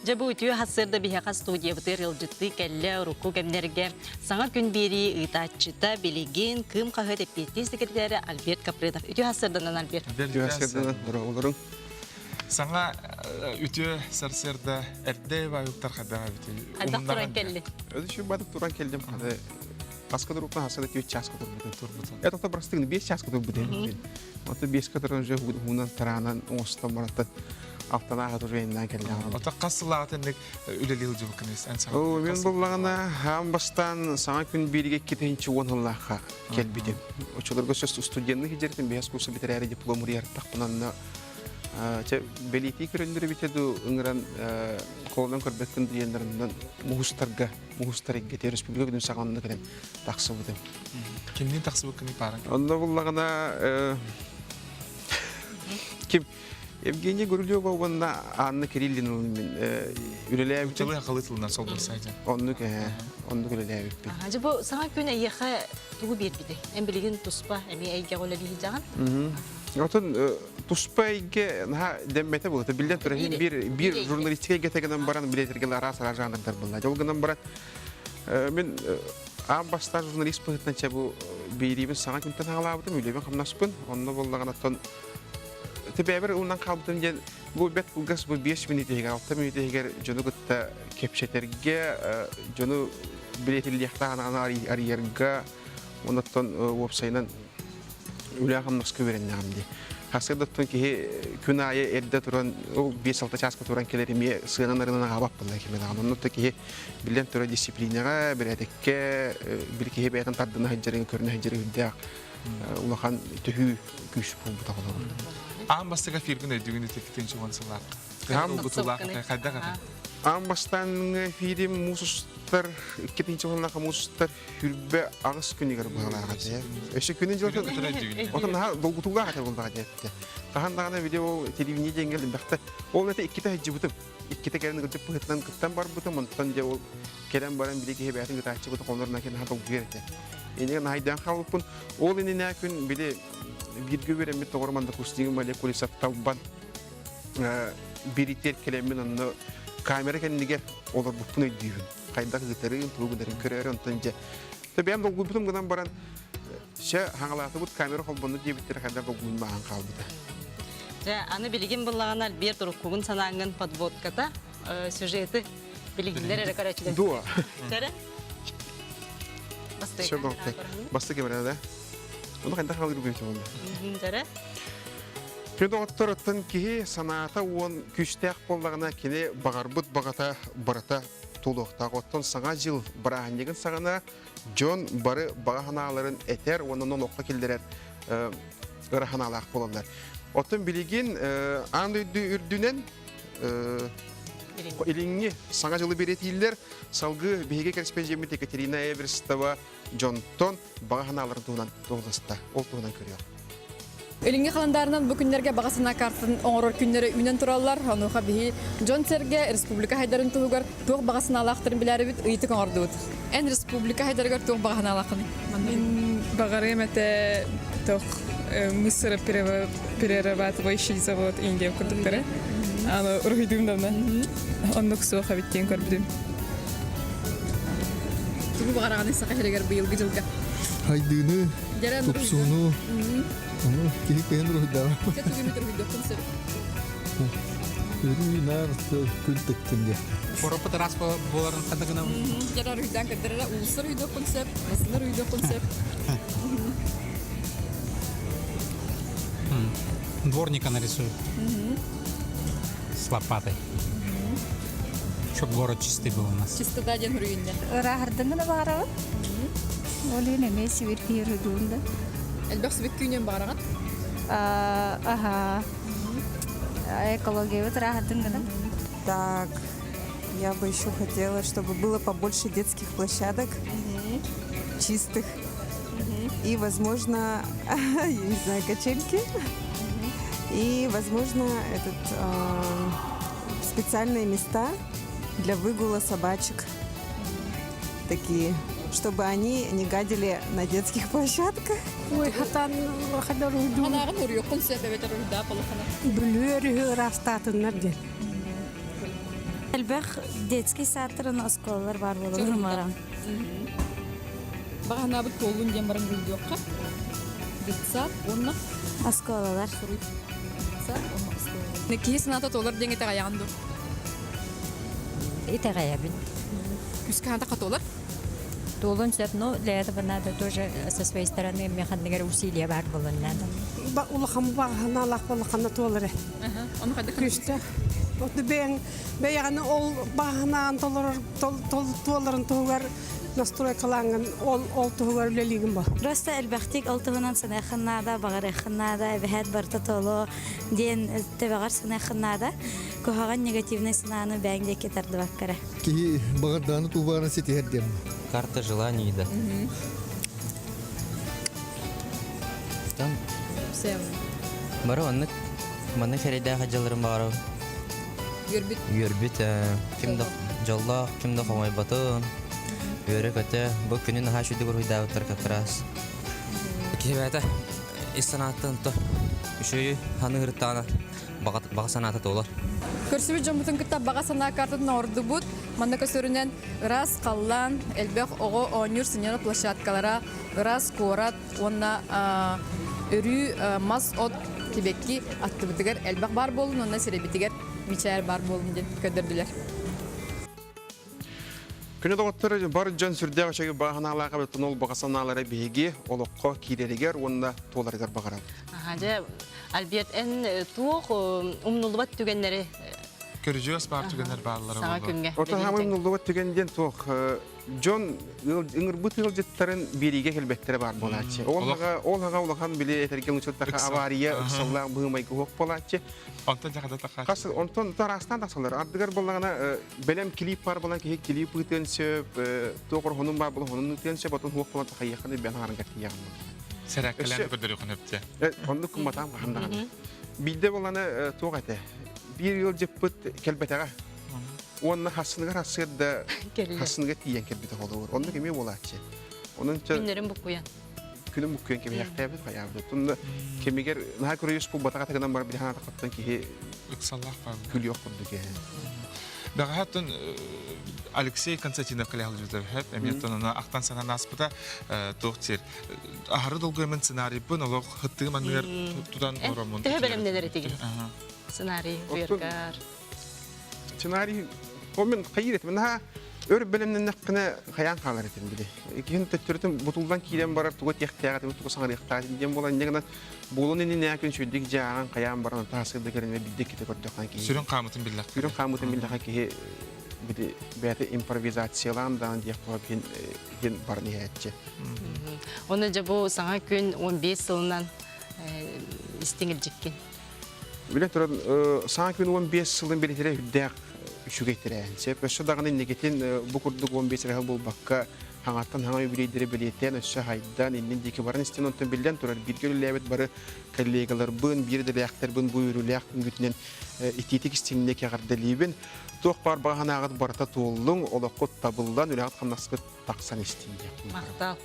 Дьэ бу үтүө сарсыарда биһиэхэ студиябытыгар ыалдьыттыы кэллэ урукку кэмнэргэ саҥа күн биэрии ыытааччыта билигин Кыым хаһыат эппиэттиир секретарэ Альберт Капрынов. Үтүө сарсыарданан Альберт. Үтүө сарсыарданан дорооболоруҥ. Саҥа үтүө сарсыарда эрдэ баайыктар хайдах эбитий? Хайдах туран кэллин? Өдү бадык туран келдим. Хаска туруппун хасыда 4 часка турбутум. Турбутум. Это то простыгын 5 часка турбутум. Ото 5 туран уже хуунан тараанан оҥостон бараттан алтанааха турбайыннаан кэллэҕим. Ото хас сыллааҕыта инник үлэлии сылдьыбыккын эн саҥа? Оо, мен буллаҕына хаан бастаан саҥа күн бииригэ 2010 сыллаахха кэлбитим. Оччолорго сөс студенный хиджертин бэһэс курса бүтэрээри диплом уруйартахпын чэ бэлиэтии көрөллөр эбитэ дуу ыҥыран холонон көрбөккүн диэннэринэн муһустарга муһустар эйгэтэ республика күнүн саҕанна кэлэн тахсыбытым. Кимниин тахсыбыккыный пааран? Онно буллаҕына ким Евгения Гурулева уонна Анна Кириллина мин үлэлээбитим. Чылы халы тылынан солбурсайдын. Оннук оннук үлэлээбиппин. Дьэ бу саҥа күн эйиэхэ тугу биэрбитэй? Эн билигин туспа эмиэ эйгэҕэ үлэлии сылдьаҕын? Отон туспа эйгэ наһаа дэммэтэ буолла. Биллэн турар, биир биир журналистика эйгэтэ гынан баран билетэргэ араас араас жанрдар буолла. Ол гынан баран мен аан бастаан журналист быһыытынан чэ бу биэриибин саҥа күнтэн саҕалаабытым, үлэбин хамнаспын. Онно буоллаҕына оттон Тэбээбэр ылынан хаалбытым диэн бу бэрт кылгас бу 5 мүнүүтэ иһигэр, 6 мүнүүтэ иһигэр дьону кытта кэпсэтэргэ, дьону билиэтиллиэхтээх арыйарга, оннуттан уопсайынан үлэ-хамнаска үөрэннэҕим дии. Сарсыардаттан киһи күн аайы эрдэ туран, ол 5-6 чааска туран кэлэр эмиэ сыанан арынан аҕабат буолла кими даҕаны. Оннук да киһи биллэн турар дисциплинаҕа, бэрээдэккэ, били киһи бэйэтин тардына сылдьарын, көрүнэ сылдьара үрдээх улахан төһүү күүс буолбута холобур. Аан бастакы эфиргин өйдүүгүн итиккитин чуган сыллаах. Аан Улгутуулаах хайдах этэ? Аан бастаан эфирим муус устар, иккитинчи уһуннаах муус устар хүрбэ аҕыс күнүгэр быһалаах этэ. Өссө күнүн дьылатын отон наһаа долгутуулаах этэ буоллаҕа диэбитэ. Хаһан даҕаны видео телевидение диэҥҥэ элбэхтэ. Ол этэ иккитэ сылдьыбытым. Иккитэ кэлэн ыгырдьык быһыытынан кыттан барбытым. Онтон дьэ ол кэлэн баран били киһи бэйэтин ытааччыбыт хонор наһаа наһаа долгуйар этэ. Иннигэр наһайдаан хаалбыппын. Ол иннинэ күн били бииргэ үөрэммит доҕорум однокурсникым Олег Кулисов талбан бииритиэр кэлэммин онно камера кэннигэр олорбуппун өйдүүбүн. Хайдах ыытарын, тугу гынарын көрөөрү онтон дьэ бэйэм долгуйбутум гынан баран чэ хаҥалаатыбыт камера холбонно диэбиттэрэ хайдах долгуйун бааһан хаалбыта. Дьэ, аны билигин буллаҕына Альберт уруккугун санааҥҥын подводката сюжеты билигиннэр эрэ көрөөччүлэр. Дуо? Көрө. Все Бастакы камера да? Ону хайдах халыр бүгүн Көрө. Күн доҕоттор оттон киһи санаата уон күүстээх буоллаҕына кини баҕарбыт баҕата барыта туолуохтаах. Оттон саҥа дьыл бырааһынньыгын саҕана дьон бары баҕа санааларын этэр уонна олоххо киллэрэр ыра санаалаах буолаллар. Оттон билигин аан дойду үрдүнэн илиҥҥи саҥа дьылы бэлиэтииллэр. Салгыы биһиги кэрэспэдьиэммит Екатерина Эверстова дьонтон баҕа санааларын туһунан туоһуласта. Ол туһунан көрүөх. Илиҥҥи халандаарынан бу күннэргэ баҕа санаа картатын оҥорор күннэрэ үүнэн тураллар. Онуоха биһи дьон-сэргэ республика хайдарын туһугар туох баҕа санаалаахтарын билээрибит ыйытык оҥордубут. Эн республика хайдарыгар туох баҕа санаалааххыный? Мин баҕарыам этэ тох мусора перерабатывающий завод Индия курдуктары. Аны уруһуйдуум давно. Оннук суох эбит диэн көрбүтүм. Тугу баҕараҕыный саха сиригэр быйылгы дьылга? Хайдыыны, тупсууну, ону киһи кыһын уруһуйдаабат. Чэ тугу уруһуйдуоххун сөп? Өрүү наар күн тыктын диэн. Ороппут араас буоларын ханна гынабын? Дьэ уруһуйдаан көрдөрөрө уулуссар уруһуйдуоххун сөп, массыына уруһуйдуоххун сөп. Дворника нарисую. С лопатой. Чтоб город чистый был у нас. Чистота диэн хуруйунна. Ырааһырдыҥҥына баҕарабын. Ол иһин эмиэ сибиркиир уйдуун да. Элбэх сибиккүүнүөн баҕараҕын? Аха. Экологиябыт ырааһырдыҥҥына. Так, я бы еще хотела, чтобы было побольше детских площадок, чистых. И, возможно, я не знаю, качельки. И, возможно, этот специальные места для выгула собачек. Такие, чтобы они не гадили на детских площадках. Ой, хатан хадар уйду. Анааҕын уруйуоххун сөп эбэтэр уруйдаап олоххуна. Бүлүү өрүһү ыраастаатыннар диэн. Элбэх детский садтарын оскуолалар баар буолалар баран. Баҕанаабыт туоллун диэн баран уруйдуохха. Детсад уонна оскуолалар. Детсад уонна оскуолалар. Киһи санаата туолар диэн итэҕэйэҕин дуо? Итэҕэйэбин. Күүскэ ханата туолар? Туолун сөп, но для этого надо тоже со своей стороны механныгар усилия баар буолуон надо. Улахан баҕанаалаах улахана туолар. Ону хайдах Күүстээх. Оту бэйэҥ бэйэҕини ол баҕанаан толорор туоларын туһугар настройкалааҥҥын ол ол туһугар үлэлиигин бо. Просто элбэхтик ол туһунан саныаххын наада, баҕарыаххын наада, эбэһээт барыта толуо диэн төбөҕөр саныаххын наада. Куһаҕан негативнай санааны бэйэҥ диэки тардыбакка эрэ. Киһи баҕардааны туубаарын ситиһэр диэн. Карта желаний да. Там бары оннук маннык эрэйдээх дьылларым баҕарабын. Үөрбүт. Үөрбүт, ким да дьоллоох, ким да хомойботун, үөрэ-көтө, бу күнү наһаа үчүгдүк уруһуйдаабыттар как раз. Киһи ис санааттан то үчүгэй ханыырыттаҕына баҕа санаата туолар. Көрсүбүт дьоммутун кытта баҕа санаа картатын оҥордубут. Манна көстөрүнэн ыраас халлаан, элбэх оҕо оонньуур сынньанар площадкалара, ыраас куорат уонна өрүү мас-от кибэкки аттыбытыгар элбэх баар буоллун уонна сирэйбитигэр мичээр баар буоллун диэн көрдөрдүлэр. Күнү доҕоттор бар дьон сүрдээх үчүгэй баҕа санаалаах эбит ол баҕа санаалара биһиги олоххо киирэригэр уонна туоларыгар баҕарабыт. Аха, дьэ, Альберт, эн туох умнуллубат түгэннэри Көрүдьүөс баар түгэннэр бааллара саҥа буолуо. күҥҥэ Ото хаамай умнуллубат түгэн диэн туох дьон ыҥырбыт ыалдьыттарын биэриигэ кэлбэттэрэ баар буолааччы. Ол хаҕа ол хаҕа улахан били этэргэ учуттаха авария ыксаллаах быһымайгы уһук буолааччы. Онтон дьахада тахааччы. Хас онтон тараастаан тахсаллар. Ардыгар буоллаҕына бэлэм клип баар буолан киһи клип ыытыан сөп, туох орохонун баар буолан хонун ыытыан сөп, отон хуох буолан тахайыаххын бэн харанга тиийэҕин. Сэрээккэлээн көрдөрүөххүн өптө. Оннук кымматаам хаһан даҕаны. Биирдэ буоллаҕына туох этэ? Биир ыалдьыппыт кэлбэтэҕэ. Уонна хассыныгар хассыарда хассыныга тиийэн кэлбитэ холобур. Оннук эмиэ буолааччы. Онон Күннэрин буккуйан. Күнүн буккуйан кэбиһэхтээбит хайаабыт. Тунна кэмигэр наһаа көрөйүс булбатаҕа гынан бар билиһан атахтан киһи ыксаллаах баар. Күлүөх курдук ээ. Бэҕэһэттэн Алексей Константинов кэлэ сылдьыбыта эмиэ аны ахтан санаан ааспыта туох диир аһары долгуйамын сценарийбын олох хыттыым анныгар тутан ороммун. Төһө бэлэмнэнэр этигин? Сценарий буйаргар. Сценарий ол мен хайыр этим наһаа өр бэлэмнэннэхпинэ хайаан хаалар этим били. Киһин төттөрүтүн бутуллан киирэн барар туга тиэхтээҕэ этим тугу саҥарыахтаах диэн буолан инньэ гынан буолун иннинэ күн сүрдүк дьааҕан хайаан баран таһасырда кэлинэ бидде ките көрдөххөн киһи. Сүрүн хаамытын биллэх. Сүрүн хаамытын биллэхэ киһи били бэйэтэ импровизациялаан даҕаны диэх иһин иһин баран иһээччи. Оны дьэ бу саҥа күн 15 сылынан истиҥ илдьиккин. Билэн туран, саҥа күн 15 сылын бэлиэтирэ үрдээх үчүгэй тэрээһин. Сөп. Өссө даҕаны инникитин бу курдук 15 эрэ буолбакка, хаҥаттан хаҥа юбилейдери бэлиэтээн, өссө хайдан, иннин диэки баран истин, онтон биллэн турар, бииргэ үлэлээбит бары коллегаларбын, биир идэлээхтэрбин бу үөрүүлээх күнгүтүнэн итиитик истиҥник эҕэрдэлиибин. Туох баар баҕа санааҕыт барыта туоллуҥ, олоххут табыллан, үлэҕит-хамнаскыт тахсан истин диэхпин. Махтал.